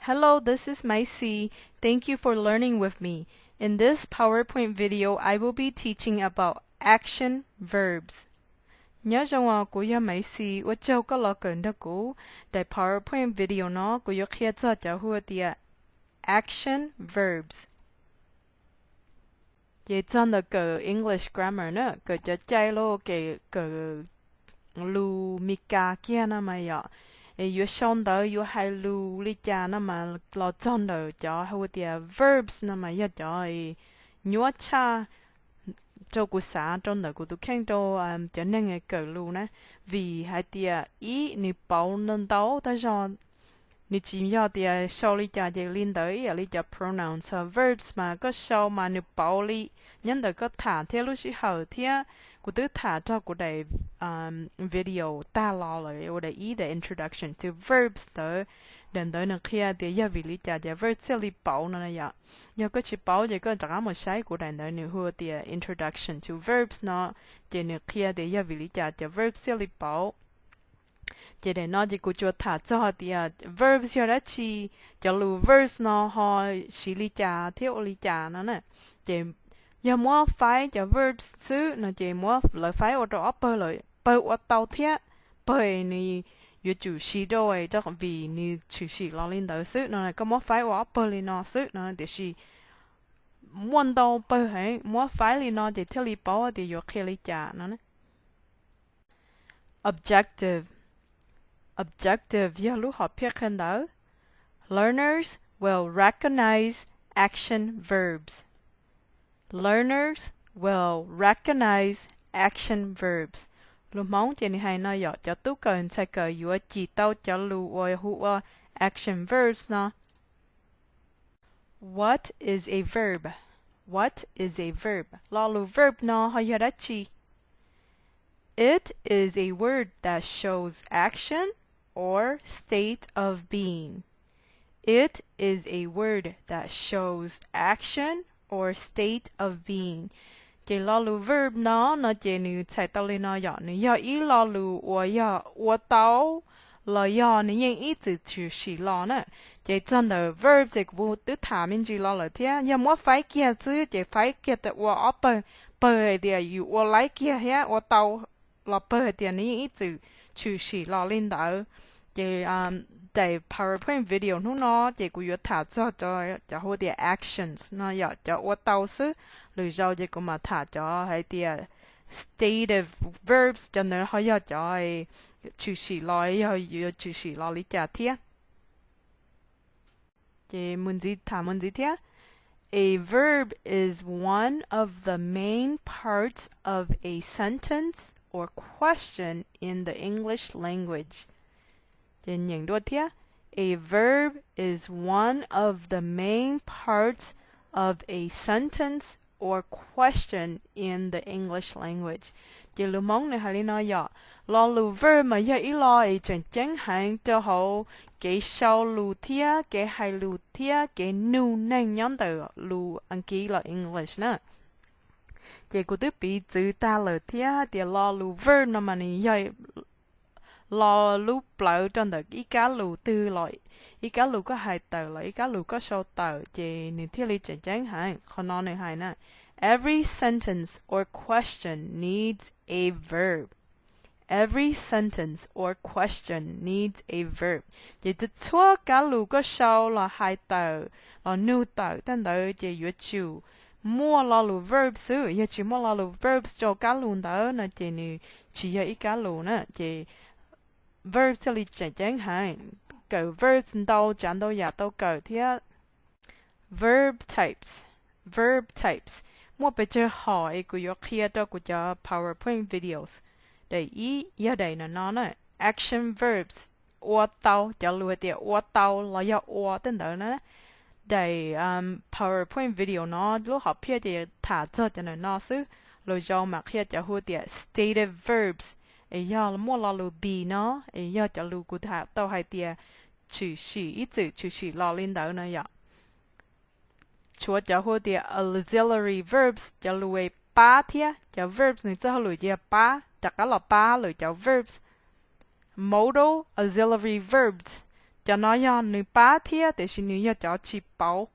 Hello, this is Maiv Xis. Thank you for learning with me. In this PowerPoint video, I will be teaching about action verbs. Nyob zoo os, kuv yog Maiv Xis, ua tsaug koj los kawm nrog kuv. Daim PowerPoint video no kuv yuav qhia txog cov hu tias action verbs. Ces txog ntawm kawm English grammar na, kawm cov cai los kev kawm lus Mis Kas kiag no mas yom, es yuav sau ntawv yuav hais lus li cas no mas los txog ntawm cov hu tias verbs no mas yog cov nyuaj tshaj rau kuv xav rau ntawm kuv tus kheej rau cov neeg kawm lus na, vim hais tias ib nws pauv ntau ntau tag zog, nws tsis yog tias sau li cas ces li ntawd ib yam li cov pronouns, verbs mas koj sau mas nws pauv li nyob ntawm koj tham thiab lub sij hawm thiab. Kuv twb tham rau kuv daim video tag los lawm, ua daim ib daim introduction to verbs ntawd, daim ntawd nws qhia tias yog vim li cas cov verbs thiaj li pauv no yom. Yog koj tsis paub ces koj rov qab mus saib kuv daim ntawd nws hu tias introduction to verbs no, ces nws qhia tias yog vim li cas cov verbs thiaj li pauv. Ces daim no ces kuv tsuas tham txog tias verbs yog dab tsi, cov lus verbs no ho siv li cas thiab ua li cas no na. Ces yog muab faib cov verbs xwb no ces muab lawv faib ua rau ob pawg lawm, pawg ua tau thiab pawg nws yuav tsum siv rau vim nws tshwm sim los li ntawd xwb no. Koj muab faib ua ob pawg li no xwb no, tiam sis muaj ntau pawg heev, muab faib li no ces thiaj li paub tias yuav qhia li cas no. Objective. Objective yog lub hom phiaj qhia ntawv. Learners will recognize action verbs. Learners will recognize action verbs. Lus Hmoob ces nws hais no yom, cov tub kawm ntxhais kawm yuav cim tau cov lus uas hu ua action verbs no. What is a verb? What is a verb? Lo lus verb no ho yog dab tsi? It is a word that shows action or state of being. It is a word that shows action or state of being. Ces lo lus verb no no ces nws txhais tau li no yom, nws yog ib lo lus uas yog ua tau los yog nws yeej ib txwm tshwm sim los na. Ces txog ntawm verb ces kuv twb tham me ntsis los lawm thiab, yog muab faib kiag xwb ces faib kiag ua ob pawg, pawg hais tias yus ua laib kiag thiab ua tau, los pawg hais tias nws yeej ib txwm tshwm sim los li ntawd. Ces daim PowerPoint video hnub no ces kuv yuav tham txog cov hu tias actions no yom, cov ua tau xwb. Lwm zaus ces kuv mam tham cov hais tias stative verbs, cov ntawd ho yog cov tshwm sim los, yog yuav tshwm sim los li cas thiab. Ces mus ntxiv, tham mus ntxiv thiab. A verb is one of the main parts of a sentence or question in the English language. Ces nyeem dua thiab. A verb is one of the main parts of a sentence or question in the English language. Ces lus Hmoob nws hais li no yom, lo lus verb mas yog ib lo es tseem ceeb heev rau hauv kev sau lus thiab kev hais lus thiab kev nug neeg nyob ntawm lus Askiv los English na. Ces kuv twb piv txwv tag lawm thiab hais tias lo lus verb no mas nws yog lo lus plawv rau ntawm ib kab lus twg los, ib kab lus koj hais tawm los ib kab lus koj sau tawm ces nws thiaj li tseem ceeb heev. Qhov no nws hais na, every sentence or question needs a verb. Every sentence or question needs a verb. Ces txhua kab lus koj sau los hais tawm los nug tawm tej ntawd ces yuav tsum muaj lo lus verb xwb. Yog tsis muaj lo lus verb rau kab lus ntawd no ces nws tsis yog ib kab lus na. Ces verb thiaj li tseem ceeb heev. Kawm verb ntau tsav ntau yam tau kawm thiab. Verb types. Verb types. Muaj pes tsawg hom es kuv yuav qhia rau kuv cov PowerPoint videos. Daim ib yog daim no no na, action verbs, ua tau, cov lus hais tias ua tau los yog ua tej ntawd na. Daim PowerPoint video no lub hom phiaj ces tham txog cov ntawm no xwb. Lwm zaus mam qhia cov hu tias stative verbs, es yog muaj lo lus be no, es yog cov lus kuv tham tau hais tias tshwm sim ib txwm tshwm sim los li ntawd no yom. Tshuav cov hu tias auxiliary verbs, cov lus pab thiab. Cov verbs nws txoj hauj lwm yog pab, rov qab los pab lwm cov verbs. Modal auxiliary verbs, Cov no yog nws pab thiab tiam sis nws yog cov tsis pauv.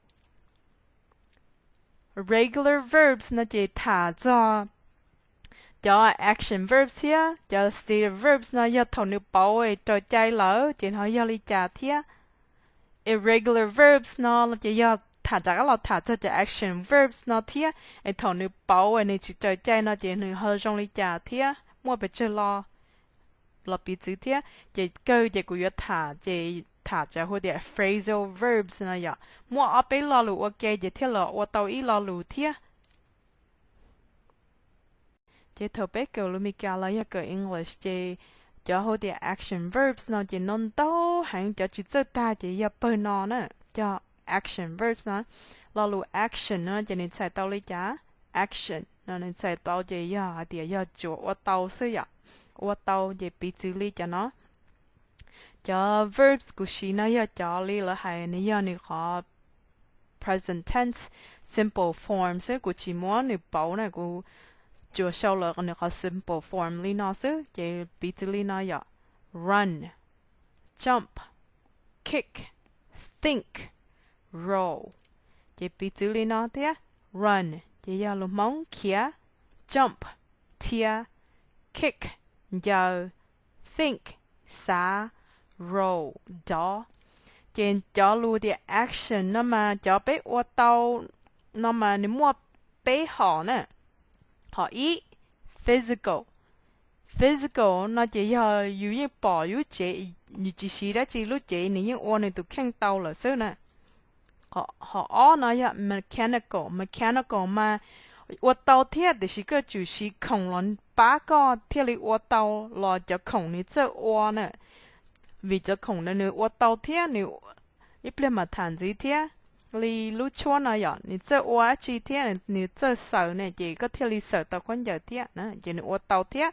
Regular verbs no ces tham txog cov action verbs thiab. Cov stative verbs no yog thaum nws pauv es raws cai lawm ces ho yog li cas thiab. Irregular verbs no ces yog tham rov qab los tham txog cov action verbs no thiab, es thaum nws pauv es nws tsis raws cai no ces nws ho zoo li cas thiab, muaj pes tsawg lo los piv txwv thiab. Ces kawg ces kuv yuav tham ces tham cov hu tias phrasal verbs no yom, muaj ob peb lo lus ua ke ces thiaj los ua tau ib lo lus thiab. Ces thaum peb kawm lus Mis Kas los yog kawm English ces cov hu tias action verbs no ces no ntau heev, cov tsis txawj tag ces yog pawg no na, cov action verbs no. Lo lus action no ces nws txhais tau li cas? Action no nws txhais tau ces yog hais tias yog tsuas ua tau xwb yom, ua tau ces piv txwv li cov no. Cov verbs kuv siv no yog cov li lawv hais nws yog nws qhov present tense, simple form xwb, kuv tsis muab nws pauv na, kuv tsuas sau lawv nws qhov simple form li no xwb ces piv txwv li no yom: run, jump, kick, think, roll. Ces piv txwv li no thiab: run ces yog lus Hmoob khiav, jump dhia, kick ncaws, think xav, roll dov. Ces cov lus tias action no mas cov peb ua tau no mas nws muaj peb hom na. Hom ib, physical. Physical no ces yog yus yeej pom yus lub cev, yus tsis siv dab tsi, lub cev nws yeej ua nws tus kheej tau lawm xwb na. Hom ob no yog mechanical. Mechanical mas ua tau thiab tiam sis koj tsum siv khoom los pab koj thiaj li ua tau los cov khoom nws txawj ua na. Vim cov khoom ntawd nws ua tau thiab nws, ib pliag mam tham ntxiv thiab. Li lub tshuab no yom, nws txawj ua dab tsi thiab nws txawj xaws ne ces koj thiaj li xaws tau khaub ncaws thiab na, ces nws ua tau thiab.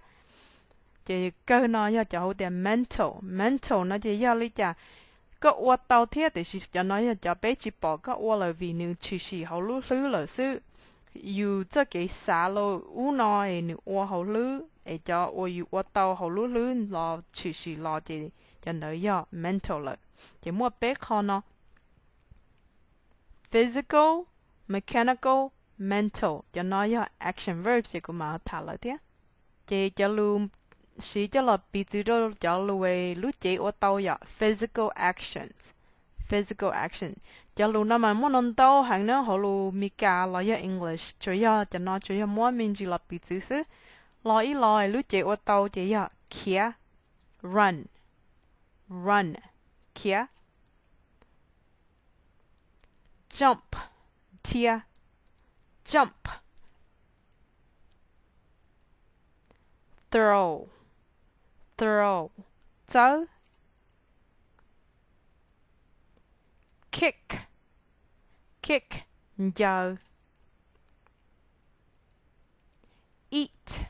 Ces kawg no yog cov hu tias mental. Mental no ces yog li cas koj ua tau thiab tiam sis cov no yog cov peb tsis pom koj ua lawm vim nws tshwm sim hauv lub hlwb lawm xwb. Yus txoj kev xav los ub no es nws ua hauv hlwb, es cov uas yus ua tau hauv lub hlwb los tshwm sim los ces cov ntawd yog mental lawm. Ces muaj peb qho no: physical, mechanical, mental. Cov no yog action verbs ces kuv mam tham lawm thiab. Ces cov lus siv coj los piv txwv rau cov lus lub cev ua tau yom: physical actions, physical action. Cov lus no mas muaj no ntau heev na, hauv lus Mis Kas los yog English tsuas yog cov no tsuas yog muab me ntsis los piv txwv xwb. Los ib los lub cev ua tau ces yog khiav, run, run, khiav. Jump, dhia, jump. Throw, throw, txawb. Kick, kick, ncaws. Eat,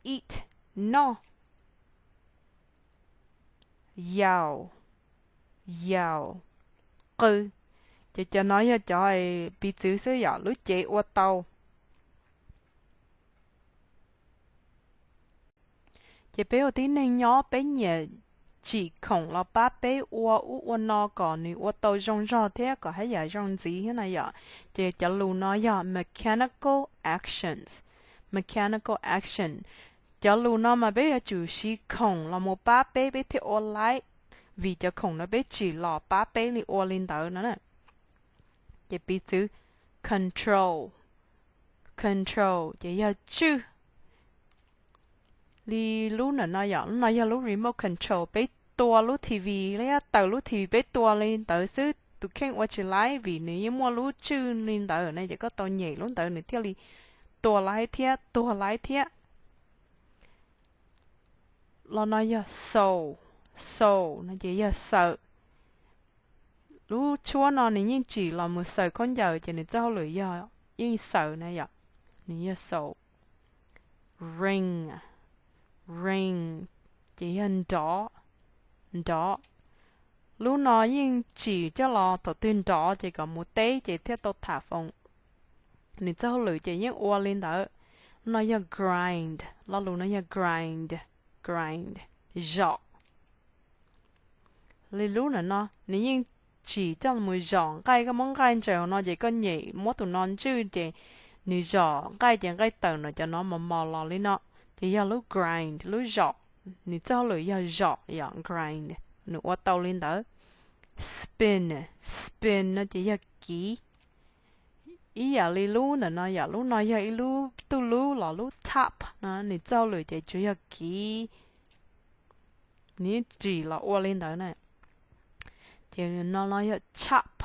eat, noj. Yaum, yaum, qw. Ces cov no yog cov piv txwv xwb yom, lub cev ua tau. Ces peb ua tib neeg nyob peb nyiam tsim khoom los pab peb ua ub ua no kom nws ua tau zoo zog thiab kom haj yam zoo ntxiv thiab na yom. Ces cov lus no yog mechanical actions, mechanical action. Cov lus no mas peb yuav tsum siv khoom los mus pab peb, peb thiaj ua laib, vim cov khoom no peb tsim los pab peb li ua li ntawd no na. Ces piv txwv: control, control ces yog tswj. Li lub ntawm no yom, lub no yog lub remote control, peb tua lub T V, li taws lub T V peb tua li ntawd xwb, tus kheej ua tsis laib vim nws yeej muaj lub tswj li ntawd na, ces koj tau nyem lub ntawd nws thiaj li tua laib thiab tuag laib thiab. Los no yog xaus, xaus no ces yog xaws. Lub tshuab no nws yeej tsim los mus xaws khaub ncaws ces nws txoj hauj lwm yog yeej xaws na yom, nws yog xaus. Ring, ring ces yog nrov, nrov. Lub no yeej tsim coj los thaum twg nrov ces kom mus teb ces thiaj tau tham foos. Nws txoj hauj lwm ces yeej ua li ntawd. Lub no yog grind, lo lus no yog grind, grind, zom. Li lub ntawm no nws yeej tsim coj mus zom nqaij, koj muab nqaij ntsaws hauv no ces koj nyem muab tus no ntswj ces nws zom nqaij ces nqaij tawm no cov no mos mos los li no, ces yog lub grind, lub zom, nws txoj hauj lwm yog zom yom, grind, nws ua tau li ntawd. Spin, spin no ces yog kiv. Ib yam li lub ntawm no yom, lub no yog ib lub, tuj lub los lub top no nws txoj hauj lwm ces tsuas yog kiv, nws yeej tsim los ua li ntawd na. Ces no no yog chop,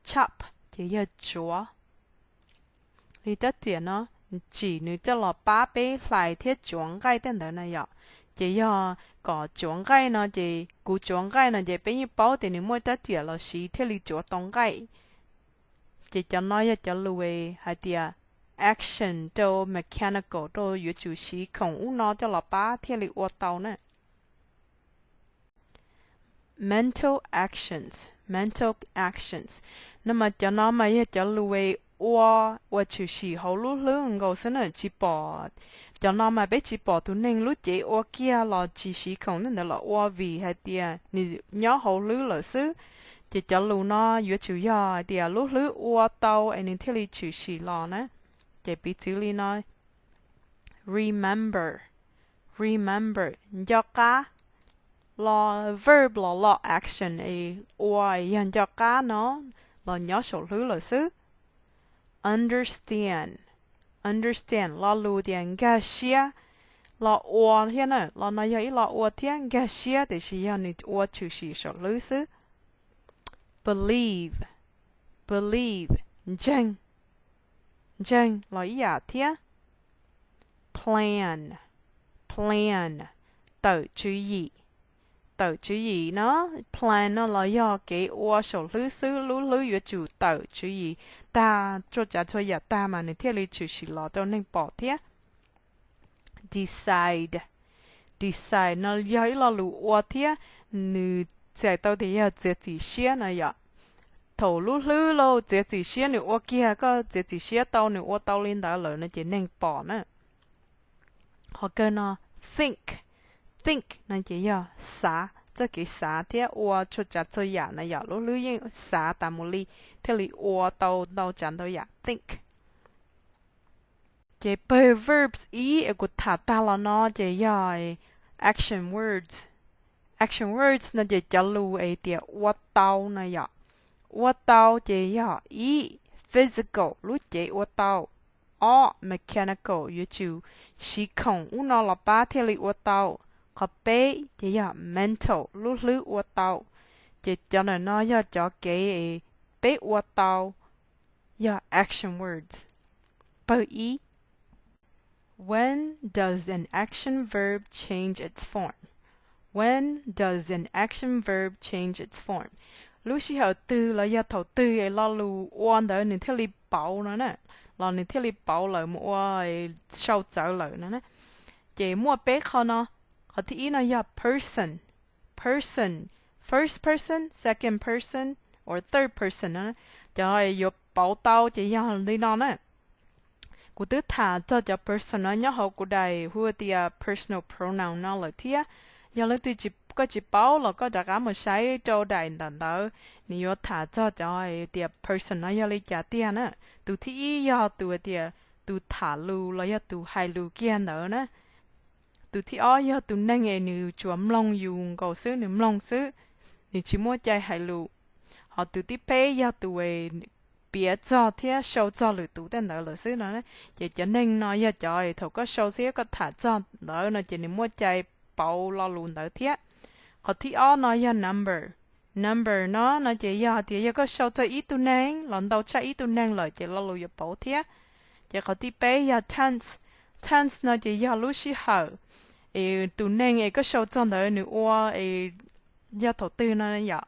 chop ces yog tsuav. Li rab riam no tsim nws coj los pab peb hlais thiab tsuav nqaij tej ntawd na yom. Ces yog kom tsuav nqaij no ces kuv tsuav nqaij no ces peb yeej paub tias nws muaj rab riam los siv thiaj li tsuav tau nqaij. Ces cov no yog cov lus hais tias action rau mechanical, rau yuav tsum siv khoom ub no coj los pab thiaj li ua tau na. Mental actions, mental actions. No mas cov no mas yog cov lus ua, ua tshwm sim hauv lub hlwb nkaus xwb na, tsis pom. Cov no mas peb tsis pom tus neeg lub cev ua kiag los tsis siv khoom ntawd los ua vim hais tias nws nyob hauv hlwb lawm xwb. Ces cov lus no yuav tsum yog hais tias lub hlwb ua tau es nws thiaj li tshwm sim los na. Ces piv txwv li no, remember, remember, nco qab, los verb los los action es ua es yog nco qab no los nyob saum hlwb lawm xwb. Understand, understand, lo lus tias nkag siab, los ua thiab na, lo no yog ib lo ua thiab, nkag siab tiam sis yog nws ua tshwm sim saum hlwb xwb. Believe, believe, ntseeg, ntseeg los ib yam thiab. Plan, plan, tawm tswv yim, tawm tswv yim no, plan no los yog kev ua saum hlwb xwb, lub hlwb yuav tsum tawm tswv yim tag, txhua tsav txhua yam tag mas nws thiaj li tshwm sim los rau neeg pom thiab. Decide, decide no yog ib lo lus ua thiab, nws txhais tau tias yog txiav txim siab no yom. Thaum lub hlwb los txiav txim siab, nws ua kiag, koj txiav txim siab tau nws ua tau li ntawd lawm no ces neeg pom na. Qhov kawg no, think, think no ces yog xav, txoj kev xav thiab ua txhua tsav txhua yam na yom, lub hlwb yeej xav tas mus li thiaj li ua tau ntau tsav ntau yam, think. Ces pawg verbs ib es kuv tham tag los no ces yog action words. Action words no ces cov lus es tias ua tau no yom. Ua tau ces yog ib, physical, lub cev ua tau. Ob, mechanical, yuav tsum siv khoom ub no los pab thiaj li ua tau. Qhov peb ces yog mental, lub hlwb ua tau. Ces cov ntawm no yog cov kev peb ua tau, yog action words. Pawg ib. When does an action verb change its form? When does an action verb change its form? Lub sij hawm twg los yog thaum twg es lo lus ua ntawd nws thiaj li pauv no na, los nws thiaj li pauv lawm mus ua sau txawv lawm no na. Ces muaj peb qho no. Qhov thib ib no yog person, person, first person, second person, or third person no. Cov yuav pauv tau ces yog li no na. Kuv twb tham txog cov person no nyob hauv kuv daim hu tias personal pronoun no lawm thiab. Yog leej twg koj tsis paub los koj rov qab mus saib rau daim ntawm ntawd, nws yuav tham txog cov tias person no yog li cas tiag na. Tus thib ib yog tus tias tus tham lus los yog tus hais lus kiag ntawd na. Tus thib ob yog tus neeg es nws tsuas mloog yus nkaus xwb, nws mloog xwb, nws tsis muaj cai hais lus. Ho tus thib peb yog tus piav txog thiab sau txog lwm tus tej ntawd lawm xwb no. Ces cov neeg no yog cov thaum koj sau thiab koj tham txog ntawd no ces nws muaj cai pauv lo lus ntawd thiab. Qhov thib ob no yog number. Number no no ces yog hais tias yog koj sau txog ib tug neeg los ntau tshaj ib tug neeg lawm ces lo lus yuav pauv thiab. Ces qhov thib peb yog tense. Tense no ces yog lub sij hawm es tus neeg es koj sau txog ntawd nws ua es yog thaum twg no yom.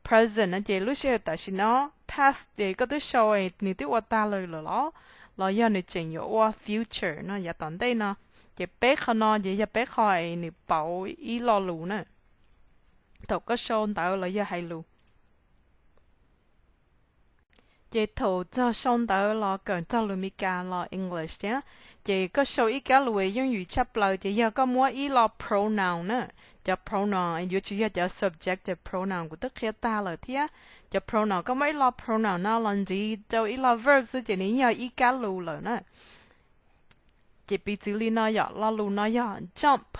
Present no ces lub sij hawm tam sim no. Past ces koj twb sau es nws twb ua tag lawm lawm los, los yog nws tseem yuav ua. Future no yav tom ntej no. Ces peb qho no ces yog peb qho es nws pauv ib lo lus na, thaum koj sau ntawv los yog hais lus. Ces thaum txog sau ntawv los kawm txog lus Meskas los English thiab, ces koj sau ib kab lus yooj yim tshaj plaws ces yog koj muab ib lo pronoun na, cov pronoun yuav tsum yog cov subjective pronoun kuv twb qhia tag lawm thiab. Cov pronoun, koj muab ib lo pronoun no los ntsiv rau ib lo verb xwb ces nws yog ib kab lus lawm na. Ces piv txwv li no yom, lo lus no yog jump.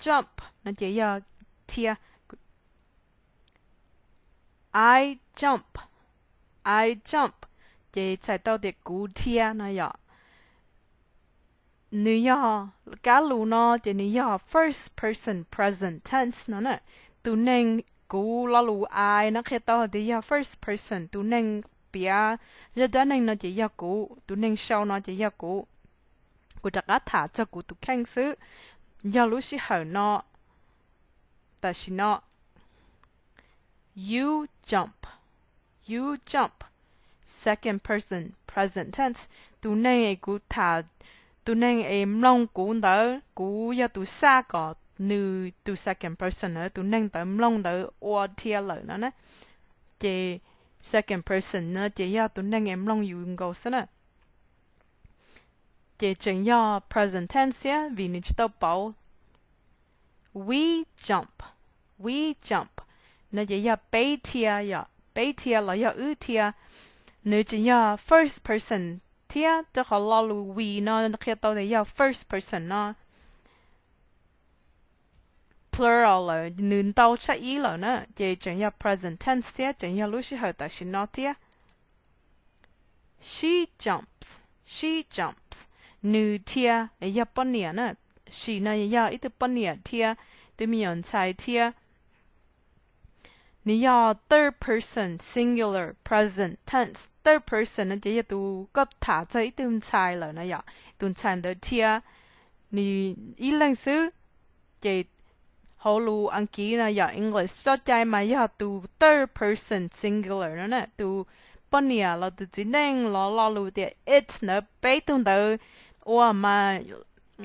Jump no ces yog dhia. I jump. I jump. Ces txhais tau tias kuv dhia no yom. Nws yog, kab lus no ces nws yog first person present tense no na. Tus neeg, kuv, lo lus I no qhia tau hais tias yog first person, tus neeg piav zaj dab neeg no ces yog kuv, tus neeg sau no ces yog kuv. Kuv rov qab tham txog kuv tus kheej xwb. Yog lub sij hawm no, tam sim no. You jump. You jump. Second person present tense. Tus neeg es kuv tham, tus neeg es mloog kuv ntawd, kuv yog tus xaj kom nws, tus second person ntawd, tus neeg ntawd mloog ntawd ua dhia lawm no na. Ces second person no ces yog tus neeg es mloog yus nkaus xwb na. Ces tseem yog present tense thiab vim nws tsis tau pauv. We jump. We jump no ces yog peb dhia yom, peb dhia los yog wb dhia. Nws tseem yog first person thiab rau qhov lo lus we no qhia tau tias yog first person no plural lawm, nws ntau tshaj ib lawm na, ces tseem yog present tense thiab tseem yog lub sij hawm tam sim no thiab. She jumps. She jumps. Nws dhia, yog poj niam na. She no yog ib tug poj niam dhia, tus me nyuam ntxhais dhia. Nws yog third person singular present tense. Third person no ces yog tus koj tham txog ib tug ntxhais lawm no yom, tus ntxhais ntawd dhia, nws ib leeg xwb. Ces hauv lus Askiv no yom, English txoj cai mas yog tus third person singular no na, tus poj niam los tus txiv neej los lo lus tias it ntawd, peb tug ntawd ua mas,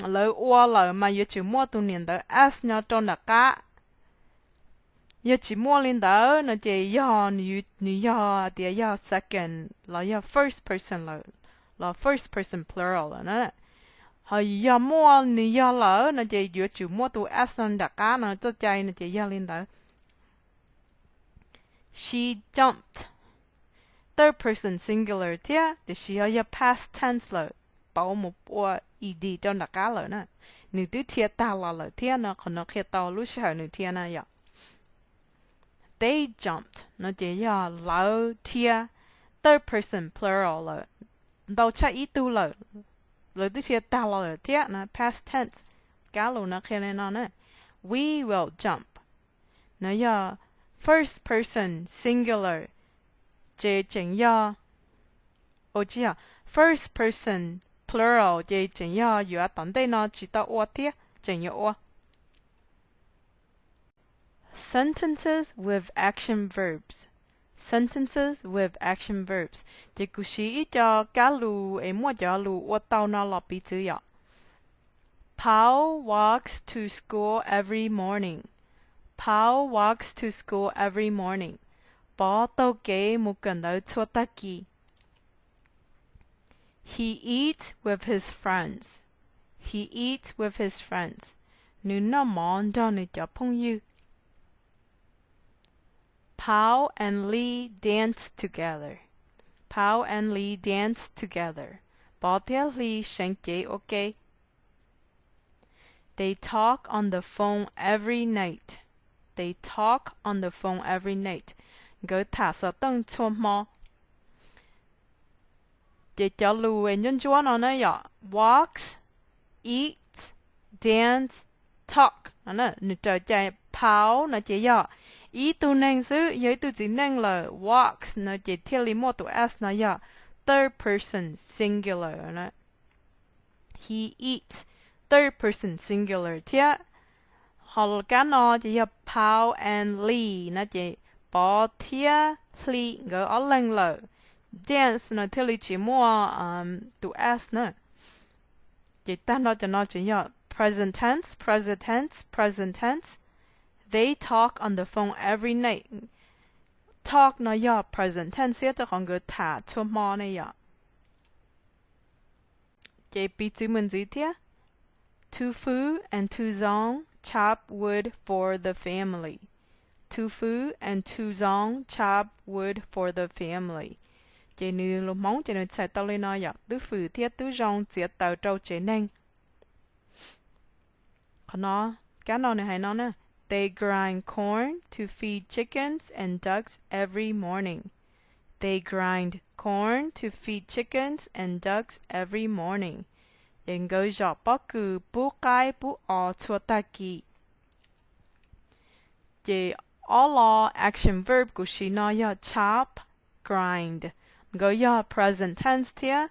lawv ua lawm mas yuav tsum muaj tus niam ntawd s nyob rau nram qab. Yog tsis muaj li ntawd no ces yog, nws yog tias yog second los yog first person lawm, los first person plural lawm na. Ho yog muaj, nws yog lawm no ces yuav tsum muaj tus s no nram qab no, txoj cai no ces yog li ntawd. She jumped. Third person singular thiab tiam sis ho yog past tense lawm, pauv mus ua ed rau nram qab lawm na. Nws twb dhia tag los lawm thiab no, qhov no qhia tau lub sij hawm nws dhia na yom. They jumped no ces yog lawv dhia, third person plural lawm, ntau tshaj ib tug lawm, lawv twb dhia tag los lawm thiab no, past tense. Kab lus no qhia li no na. We will jump no yog first person singular, ces tseem yog, tsis yog, first person plural ces tseem yog yuav tom ntej no tsis tau ua thiab tseem yuav ua. Sentences with action verbs. Sentences with action verbs. Ces kuv siv ib co kab lus es muaj cov lus ua tau no los piv txwv yom. Paul walks to school every morning. Paul walks to school every morning. Pov taug kev mus kawm ntawv txhua tag kis. He eats with his friends. He eats with his friends. Nws noj mov nrog nws cov phooj ywg. Paul and Lee dance together. Paul and Lee dance together. Pov thiab Hli seev cev ua ke. They talk on the phone every night. They talk on the phone every night. Nkawd tham xov tooj txhua hmo. Ces cov lus ntsuab ntsuab no na yom, walks, eats, dance, talk no, nws raws cai. Paul no ces yog ib tug neeg xwb, yog ib tug txiv neej lawm. Walks no ces thiaj li muaj tus s no yog third person singular. He eats, third person singular thiab. Ho kab no ces yog Paul and Lee no ces Pov thiab Hli nkawd ob leeg lawm. Dance no thiaj li tsis muaj tus s na. Ces tag nrho cov no tseem yog present tense, present tense, present tense. They talk on the phone every night. Talk no yog present tense thiab rau qhov nkawd tham txhua hmo ne yom. Ces piv txwv mus ntxiv thiab. Thu Fu and Thu Zong chop wood for the family. Tu Fu and Tu Zong chop wood for the family. Ces nws lus Hmoob ces nws txhais tau li no yom, Tub Fwm thiab Tub Zoo txiav taws rau tsev neeg. Qhov no, kab no nws hais no na: They grind corn to feed chickens and ducks every morning. They grind corn to feed chickens and ducks every morning. Ces nkawd zom pob kws pub qaib pub os txhua tag kis. Ces ob lo action verb kuv siv no yog chop, grind, nkawd yog present tense thiab.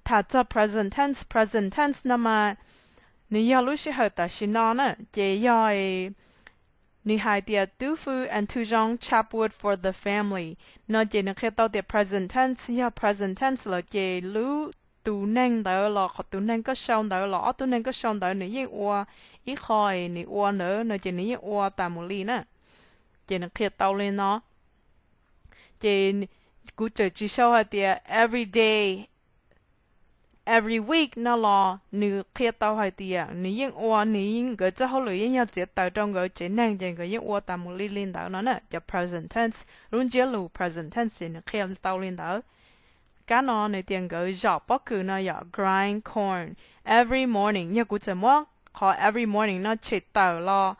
Tham txog present tense, present tense no mas nws yog lub sij hawm tam sim no na, ces yog nws hais tias Tub Fu and Tu Zong chop wood for the family no ces nws qhia tau tias present tense yog present tense lawm ces lub tus neeg ntawd los qhov tus neeg koj sau ntawd los ob tug neeg koj sau ntawd nws yeej ua ib qho es nws ua ntawd no ces nws yeej ua tas mus li na. Ces nws qhia tau li no. Ces kuv tseem tsis sau hais tias every day, every week no los nws qhia tau hais tias nws yeej ua, nws, nkawd txoj hauj lwm yeej yog txiav taws rau nkawd tsev neeg ces nkawd yeej ua tas mus li li ntawd no na. Cov present tense, lub ntsiab lus present tense ces nws qhia tau li ntawd. Kab no nws tias nkawd zom pob kws no yom, grind corn every morning. Yog kuv txawm muab qhov every morning no tshem tawm los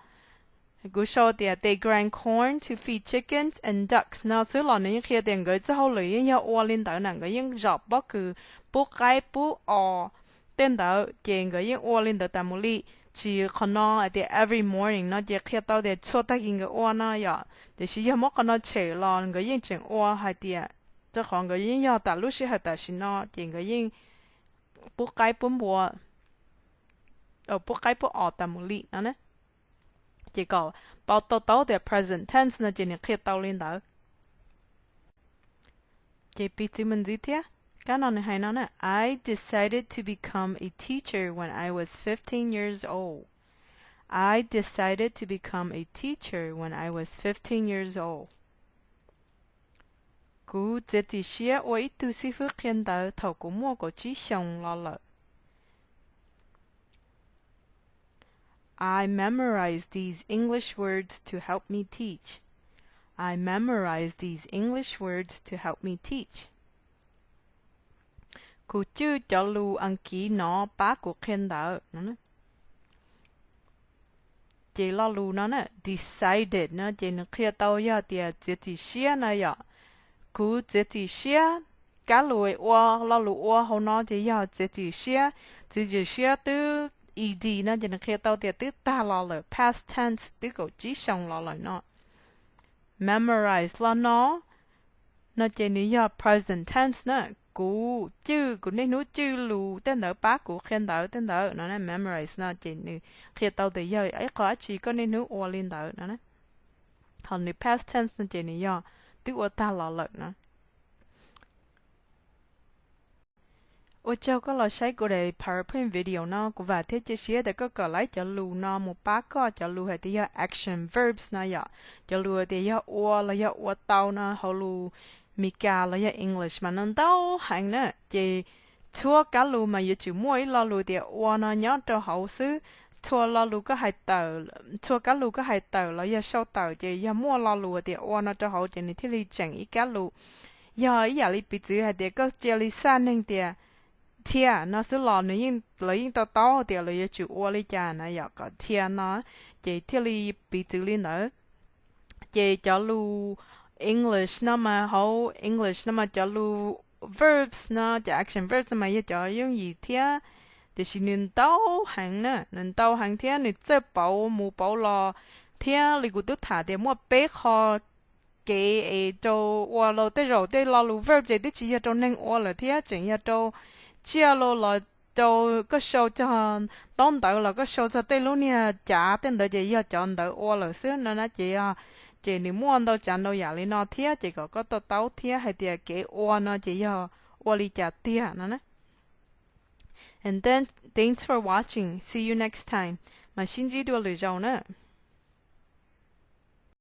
kuv sau tias they grind corn to feed chickens and ducks no xwb los nws yeej qhia tias nkawd txoj hauj lwm yeej yog ua li ntawd na, nkawd yeej zom pob kws pub qaib pub os tej ntawd ces nkawd yeej ua li ntawd tas mus li. Tsis qhov no hais tias every morning no ces qhia tau tias txhua tag kis nkawd ua no yom, tiam sis yog muab qhov no tshem los nkawd yeej tseem ua hais tias, rau qhov nkawd yeej yog tas lub sij hawm tam sim no ces nkawd yeej pub qaib pub npua, pub qaib pub os tas mus li no na. Ces kom paub tau tias present tense no ces nws qhia tau li ntawd. Ces piv txwv mus ntxiv thiab, kab no nws hais no na: I decided to become a teacher when I was fifteen years old. I decided to become a teacher when I was fifteen years old. Kuv txiav txim siab ua ib tug xib fwb qhia ntawv thaum kuv muaj kaum tsib xyoos los lawm. I memorized these English words to help me teach. I memorized these English words to help me teach. Kuv cwj cov lus Askiv no pab kuv qhia ntawv. Ces lo lus no na, decided no ces nws qhia tau yog tias txiav txim siab no yom. Kuv txiav txim siab, kab lus ua, lo lus ua hauv no ces yog txiav txim siab. Txiav txim siab twb ed no ces nws qhia tau tias twb tag los lawm, past tense, twb kaum tsib xyoos los lawm no. Memorize lo no, no ces nws yog present tense na. Kuv cwj, kuv niaj hnub cwj lus tej ntawd pab kuv qhia ntawv tej ntawd no na. Memorize no ces nws qhia tau tias yog ib qho dab tsi koj niaj hnub ua li ntawd no. Ho nws past tense no ces nws yog twb ua tag los lawm no. Ua tsaug koj los saib kuv daim PowerPoint video no, kuv vam thiab cia siab tias koj kawm laib cov lus no mus pab koj. Cov lus hais tias yog action verbs no yom, cov lus hais tias yog ua los yog ua tau no hauv lus Mis Kas los yog English mas no ntau heev na. Ces txhua kab lus mas yuav tsum muaj ib lo lus tias ua no nyob rau hauv xwb. Txhua lo lus koj hais tawm, txhua kab lus koj hais tawm los yog sau tawm ces yog muaj lo lus tias ua no rau hauv ces nws thiaj li tseem ib kab lus. Yog ib yam li piv txwv hais tias koj cia li xaj neeg tias thiaj no xwb los nws yeej, lawv yeej to taub tias lawv yuav tsum ua li cas na yom, kom thiaj no, ces thiaj li piv txwv li ntawd. Ces cov lus English no mas, hauv English no mas cov lus verbs no, cov action verbs no mas yog cov yooj yim thiab, tiam sis nws ntau heev na, nws ntau heev thiab nws txawj pauv mus pauv los, thiab li kuv twb tham tias muaj peb qho kev es rau ua los tej zaum tej lo lus verb ces twb tsis yog rau neeg ua lawm thiab tseem yog rau tsiaj los, los rau koj sau cog ntaub ntawv los koj sau txog tej lub niag cav tej ntawd ces yog cov ntawd ua lawm xwb no na. Ces yog, ces nws muaj ntau tsav ntau yam li no thiab ces kom koj to taub thiab hais tias kev ua no ces yog ua li cas tiag no na. And then, thanks for watching. See you next time. Mas sib ntsib dua lwm zaus na.